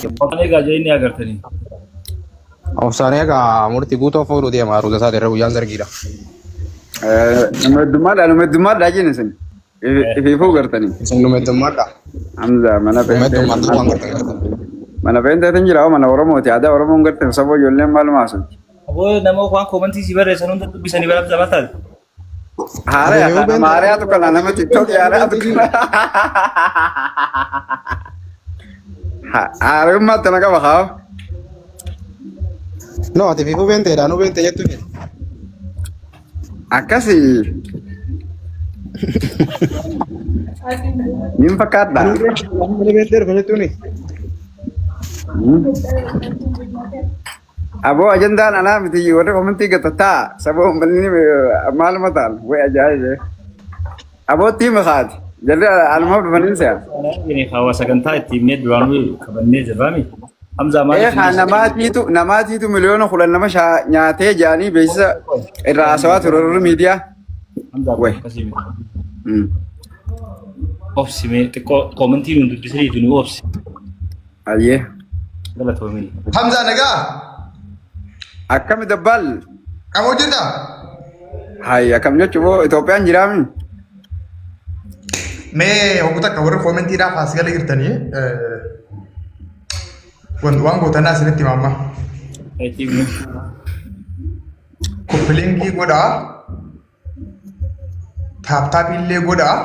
Obsaan eegaa jee inni agartanii. Obsaan eegaa murtii guutoo fuudhuu deema aruuza isaati irra guyyaan sargiidha. Nama heddummaadha, nama heddummaadha jeen isin. Ifiifuu gartanii. Isin nama heddummaadha. Hamza mana Nama peentee. heddummaadha waan gartan gartan. Mana peenteetiin jira mana Oromooti. Aadaa Oromoon gartan saboo ijoolleen maaluma haasofti. Aboo nama waan koomantii si barreessan hunda dubbisanii bara Hamza maal taate? Haaraya nama haarayaatu kana nama TikTok haarayaatu kana. Haarayummaa tana qaba haa. No ati fiifuu beenteedha nu beente jettu miti. Akkasi. Nin fakkaadha. Malee beentee dhufe jettuuni. Aboo ajandaan anaa miti warri komentii gatataa saba uummanni maaluma ta'an way ajaa'ibe. Aboo tiima kaati jarri alumaaf dhufaniin se'a. Hawa sagantaa itti himnee duraanuu qabannee jirraami. Hamzaa Ee maaliif haa namaatiitu namaatiitu 10,000,000 nama nyaatee jaanii beeksisa irraa haasawaa ture warri miidiyaa. Hamzaa Way. akkasii miti. Obsi mee xiqqoo koomentii nuun dubbisaniitu nu obsi. Ayyee. Galatoomii. Hamzaa nagaa Akkami dabbaal? qamoo jirta? Hayya akkam jechuun boo Itoophiyaan jiraami? Mee hogguu takka warri koomentiidhaaf as gala jirtanii waan gootanaa isinitti hima amma. Itti himne. Koppiliingii godhaa. Taaptaapii illee godhaa.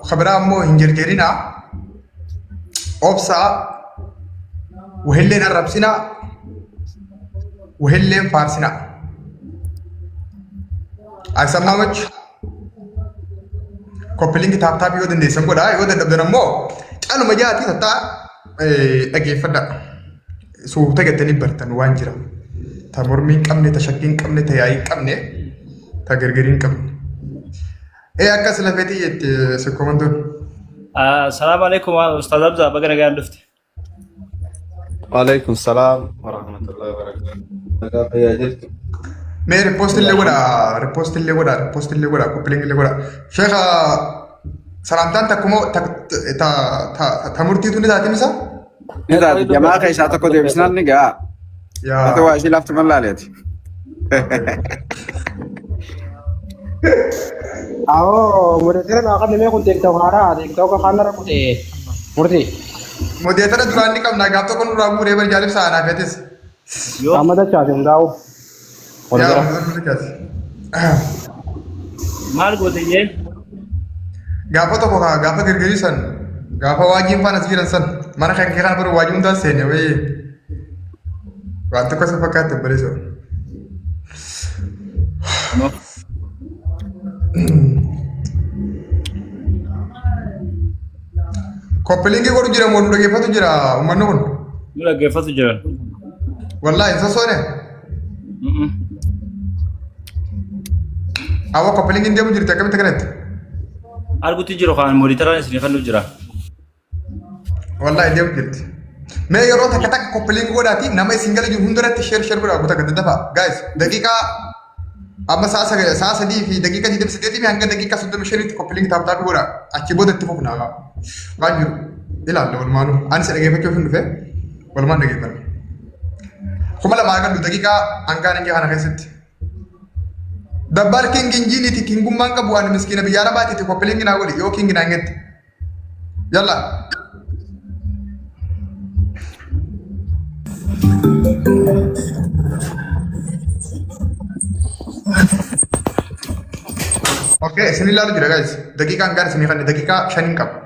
Kan biraa immoo hin jerjerinaa. Obsaa. Wahilleen arrabsinaa. Wahilleen faarsinaa. Aysammaamachi. Koppiliingi taaptaapii yoo dandeessan godhaa. Yoo dadhabdan ammoo caluma jaatii tattaa dhageeffadhaa. Suuta jettanii bartan waan jira. Ta mormii hin qabne, ta shakkii hin qabne, ta yaa'ii hin qabne, ta gargarii hin qabne. Ee akkas lafeetii jette sikkomantoon. Salaamu alaikum Ustaaz Hamzaa baga nagaan dhufte. Waalaikum salaam warahmatullahi wabarakatuh. Nagaa fayyaa jirtu. Mee riippoostii illee godhaa, riippoostii illee godhaa, riippoostii illee godhaa, koppiliingi illee godhaa. Sheekha salaamtaan takkumoo ta ta ta ta murtiitu ni taati misa? Ni taati jamaa keessaa tokko deebisnaan ni ga'a. Yaa. Ati waa ishii lafti mallaaleeti. Awoo modeetara naa qabne mee kun TikTok haaraa TikTok kanarra kute murtii. Modeetara duraan ni qabna gaaf tokko nurraa guuree bari jaalibsa anaa feetis. Yoo Amma dachaase hundaa'u. Yaa Modeetara. modeetara dachaase. Maal goote jee? Gaafa tokko kaa gaafa girgirii san gaafa waajiin faana as jiran san mana kan kee kana bira waajii hundaa seene wayii waan tokko isa fakkaatti obboleessoo. No. Koppiliingii godhu jira moo nu dhaggeeffatu jira uummanni kun? Nu dhaggeeffatu jiran. Wallaahi hin sossoone. Awwa koppiliingiin deemu jirti akkamitti kanatti? Argutti jiru kan moonitaraan isin fannu jira. Wallaahi deemu jirti. Mee yeroo takka takka koppiliingii godhaati nama isin gala jiru hundarratti sheer sheer godhaa guutaa gad dafa. Guys daqiiqaa amma sa'a sagal sa'a 3:28 hanga daqiiqaa 35tti koppiliingii taap taapii godhaa. Achi booda itti fufna waan jiru ilaalla walumaanuu. Ani isa dhageeffachuuf hin dhufe walumaan dhageeffanna. 2000 argadhu daqiiqaa hangaan hanga kana keessatti. Dabbaal king injiiniiti kingummaan qabu ani miskiina biyya arabaatiiti koppiliingi naa godhi yoo king naan jette. Yalla. Okay, isin ilaalu jira guys. Daqiiqaa hangaan isinii kanne daqiiqaa shaniin qaba.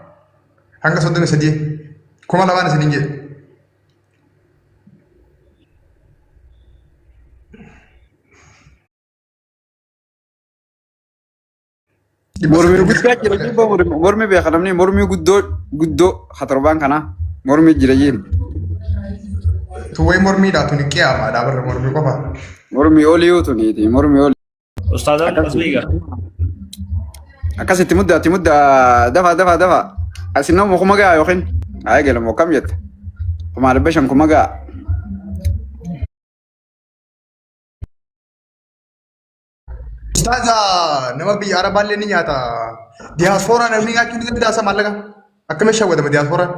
Hanga 33. 2000 isiniin jedhe. Mormii guddaa jira jibba mormii beeka namni mormii guddoo guddoo ha torbaan kanaa mormii jira jeen. Tuwwee mormiidha tuni qiyaamaadha barra mormii qofa. Mormii olii yoo tuniiti mormii olii. Ustaazaan asliiga. Akkasitti muddaa itti muddaa dafa dafa dafa. Asin nama kuma ga'a yookiin haa eegalamu akkam jette. 500,000 kuma ga'a. Ustaaza nama biyya Arabaallee ni nyaata. Diyaaspooraa namni nyaachuu ni danda'a maallaqa. Akkamitti shawwadama diyaaspooraan?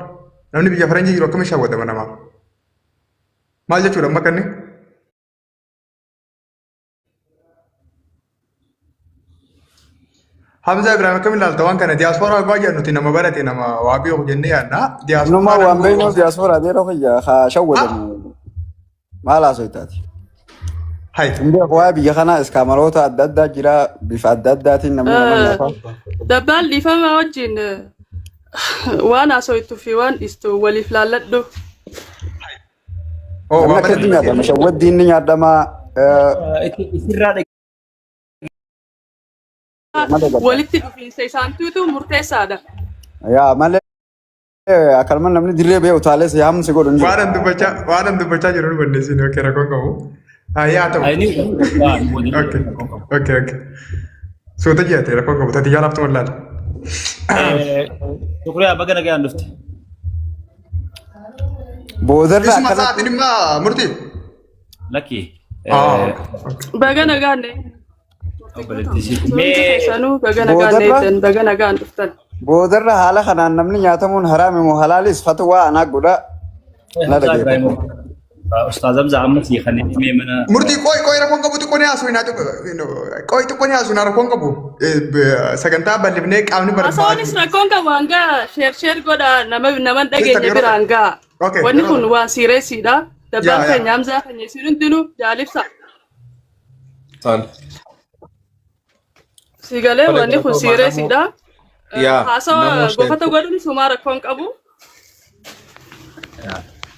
Namni biyya faranjii jiru akkamitti shawwadama namaa? Maal jechuudha amma kanni? Hamza Ibrahim akkamiin ilaalta waan kana diyaaspooraa abbaa jedhan nuti nama barate nama waa beeku jennee yaadna. Numaa waan beeknuuf diyaaspooraa deeroo kiyya haa shawwadamu. Maal haasoftaati? Hai. Hin beeku waa'ee biyya kanaa iskaamaroota adda addaa jira bifa adda addaatiin namni nama nyaata. Dabbaan dhiifama wajjin waan haasoftuu fi waan dhiistu waliif laalladhu. Oh, Namni waan akkatti barate. nyaatama. Shawwaddiin ni nyaatama. Isirraa Mata gadda. Walitti dhufiinsa isaantuutu murteessaadha. Yaa malee akkanuma namni dirree ba'e utaalee si haamsi godhu hin jiru. Waan an dubbachaa jiru nu banneessin okay rakkoon qabu. Yaa ta'u. dhaggeeffatu. Okay. Suuta jette rakkoon qabu tati jaalaaf tuma laala. Shukriyaa baga nagaan dhufte. Boodarra Isuma akkanatti sa'aatiin dhimma murtii. Lakki. Ah, okay. Baga nagaan Obboleettii Hundi Mee keessanuu baga nagaan Boodarra eegdan, baga nagaan dhuftan. boodarra haala kanaan namni nyaatamuun haraami moo halaalis fatwaa anaa godha na Hamzaa Ibrahim dhageeffadhu. Ustaaz Hamzaa amma sii kan himee mana Murtii qoy qoy rakkoon qabu xiqqoo ni haasoo qoy xiqqoo ni haasoo rakkoon qabu sagantaa bal'ifnee qaamni Haasawaanis barbaadu. rakkoon qabu hanga share share godha nama nama hin dhageenye Yeroo biraan ga'a. Okay, Wanni yeroo kun waan siireesiidha. Dabbaan Yaa, yaa. keenya Hamzaa keenya isin hundinuu jaalibsa. Tole. Si galee Tole, wanni kun galatoomaa namuu siireesiidha. Yaa Haasawa namuu share gofata godhuun sumaa rakkoon qabu.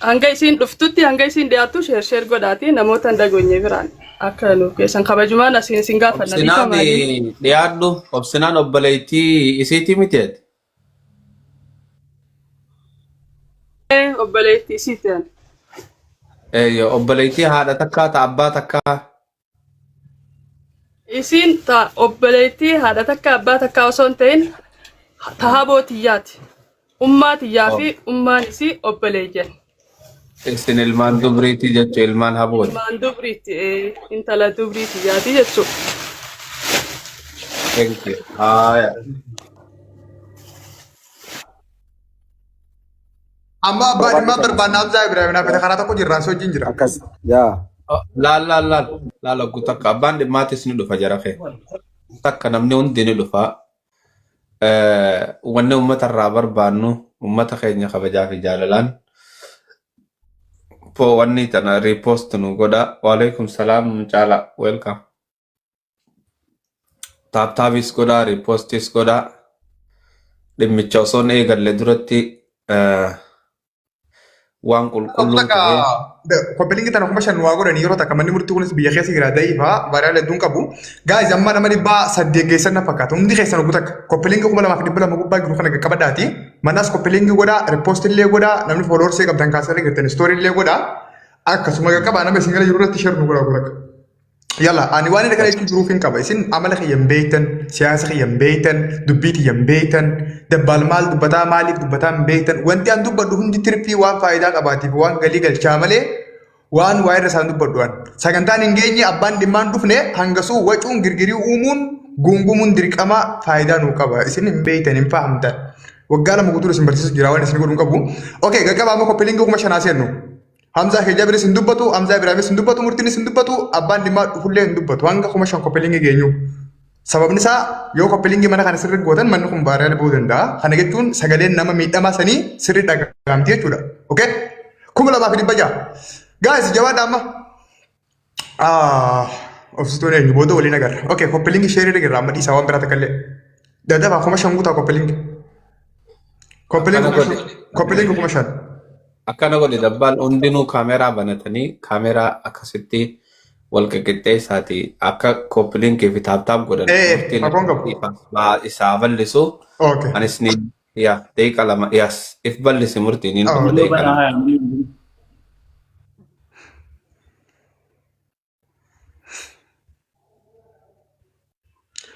Hanga isiin dhuftutti hanga isiin dhiyaattu share share godhaati namoota hin dhageenye biraan akka nuuf geessan kabajumaan asiin isin gaafanna Obsinaan dhiifamaanii. dhiyaadhu. Obsinaan obboleettii isiitii miti ati? Obboleettii isiitti. Eeyyo obboleettii haadha takkaa ta abbaa takkaa. Isiin ta obboleettii haadha takka abbaa takkaa osoo hin ta'in ta haboo tiyyaati. Ummaa tiyyaa fi ummaan isii obboleeyyan. Isin ilmaan dubriitii jechuun ilmaan habooti. Ilmaan dubriitti intala dubrii tiyyaati jechuudha. Thank you. Haaya. Amma abbaa dhimmaa barbaanna Hamzaa Ibrahim naaf karaa tokko jirraan si wajjin jira. Akkas yaa. Laal laal laal laal ogguu takka abbaan dhimmaatis ni dhufa jara kee. Takka namni hundi ni dhufa. Wanni uummata irraa barbaannu uummata keenya kabajaa fi jaalalaan po wanni tana repost nu godha. Waalaikum salaam caala welcome. Tap tapis godha repostis godha. Dhimmicha osoo hin eegalle duratti waan qulqulluu Takka ta'ee copy link tana 5,000 waa godhanii yeroo takka manni murtii kunis biyya keessa jira da'iifaa viral hedduun qabu. Guys, amma nama 800 geessan na fakkaata. Hundi keessan ogguu takka copy link 2,200 gubbaa jiru kana qaqqabadhaati. Manaas copy link godhaa, repost illee godhaa, namni followers qabdan kaasanii jirtan story illee godhaa. Akkasuma qaqqabaa nama isin gara jiru irratti share nu godhaa ogguu takka. Yalla, ani waan inni kana jechuun jiruuf hin qaba. Isin amala kiyya hin beektan, siyaasa kiyya hin beektan, dubbii kiyya hin beektan, dabbaal maal dubbataa maaliif dubbataa hin beektan. Wanti an dubbadhu hundi tirfii waan faayidaa qabaatiif waan galii galchaa malee waan waa irra isaan dubbadhu an. Sagantaan hin geenye abbaan dhimmaan dhufne hangasuu wacuun girgirii uumuun guungumuun dirqama faayidaa nuu qaba. Isin hin beektan hin fahamtan. Waggaa 2 guutuu isin barsiisu jira waan isin godhu hin qabu. Okay, gaggabaa amma copy link 5,000 seennu. Hamzaa Hijabiris hin dubbatu, Hamzaa Ibraahimis hin dubbatu, Murtiinis hin dubbatu, abbaan dhimmaa dhufullee hin dubbatu. Hanga 5,000 copy link geenyu. Sababni isaa yoo copy link mana kana sirri gootan manni kun viral bu'uu danda'a. Kana jechuun sagaleen nama miidhamaa sanii sirri dhagahamti jechuudha. Okay? 2,600. Guys, jabaadha amma. Ah, obsituun eenyu booda waliin agarra. Okay, copy link share irra amma dhiisaa waan biraa takka illee. Dadafaa 5,000 guutaa copy link. Copy link Akkana godhe. 5,000. Copy link 5,000. Akkana godhe dabbaan hundinuu kaameraa banatanii kaameraa akkasitti wal qixxeessaati akka copy link fi tap tap godhan Eh, rakkoon qabu. Isaa bal'isu. Okay. Anis ni yaa daqiiqa 2 yaas if bal'isi murtiin hin Oh. dhufu daqiiqa 2.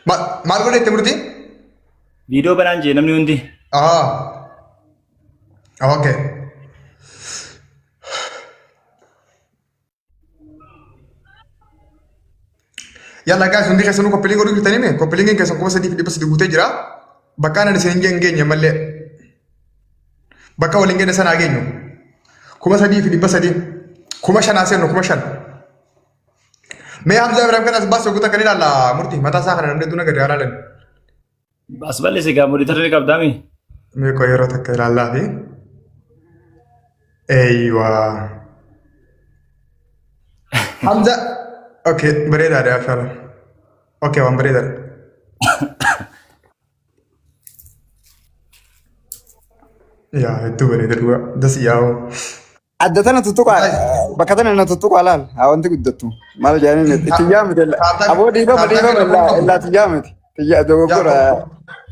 Banaa. Maal godhe itti murtii? Viidiyoo banaan jee namni hundi. Ah. Okay. Yalla guys, hundi keessanuu copy link godhuu jirtanii mee? Copy linkiin keessan 3,300 guutee jira. Bakka ani isin hin geenye malee. Bakka waliin genne sana geenyu. 3300. 5000 seennu 5000. Mee Hamzaa Ibrahim kanas baasii oggota kan ilaalla murtii mataa isaa kana namni hedduun gadi ilaalan. As bal'ise gaa monitorri qabdaami. Mee koo yeroo takka ilaallaa fi. Eeywa. Hamza. Okay, bareedaadha yaashaala. Okay, waan bareedaadha. Yaa hedduu bareeda dhugaa. Das yaa'u. Adda tana tuttuqaa bakka tana na tuttuqaa laal haa wanti guddattu maal jedhanii itti yaamite aboo dhiifama dhiifama illaa itti yaamite tiyya dogoggora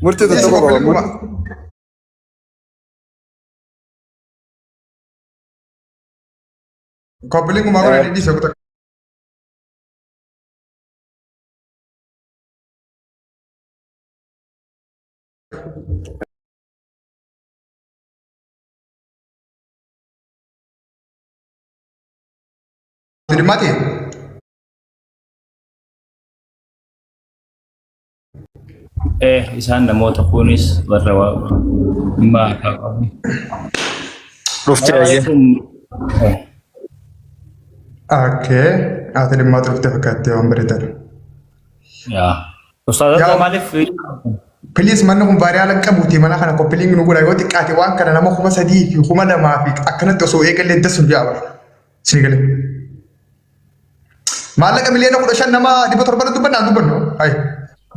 murtii tuttuquu qaba. Koppiliin kumaa godhan dhiisee kutaa. Dhimmaati. Isaan namoota kunis warra dhimma harkaa qabu. Dhuftee ayyee. Okay. Ati dhimmaa dhuftee fakkaattee waan bareedaadha. Yaa. Ustaazota maaliif Please manni kun vaariyaala qabuuti mana kana koppiliin nu godha yoo xiqqaate waan kana nama 3000 fi 2000 fi akkanatti osoo eegallee dasun ja'a bara. Isin galee. Maallaqa 15 miliyoona nama 700 dubbannaa dubbannu. Hayi.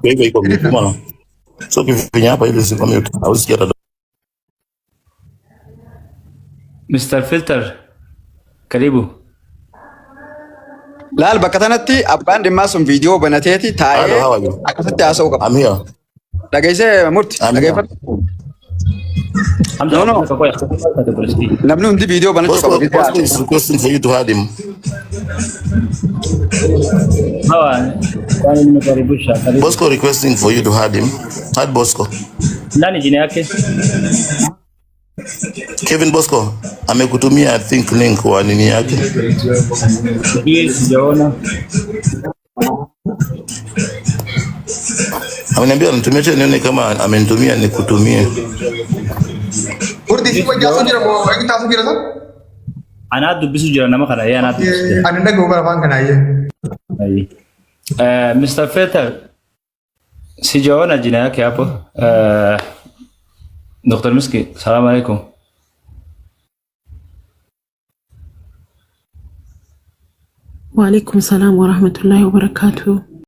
Kwa iko mkuma. So ukifinya hapa ili siku mute. Hausikia hata Mr. Filter karibu. Laal bakka tanatti abbaan dhimmaa sun viidiyoo banateeti Hello, taa'ee how are you? akkasitti haasa'uu qaba. I'm here. Dhageessee murti I'm here. dhageeffadhu. Hamza No, no. Namni hundi viidiyoo banachuu qaba. Bosco, Viidiyoo Bosco is requesting for you to add him. Hawa kwani nimekaribisha karibu. Bosco requesting for you to add him. Add Bosco. Nani jina yake? Kevin Bosco amekutumia I think link wa nini yake. Sijui sijaona. Ameniambia anitumie tena nione kama amenitumia nikutumie. Murtii si wajjin haasoo jira moo eegi taasoo jira san? Anaa dubbisu jira nama kana yaa anaa dubbisu jira. Ani dhaga'u bara afaan kanaa iyyee. Mr. Filter sijaona jina yake hapo. Dr. Miski, salamu alaikum. Waalaikum salam warahmatullahi wabarakatuh.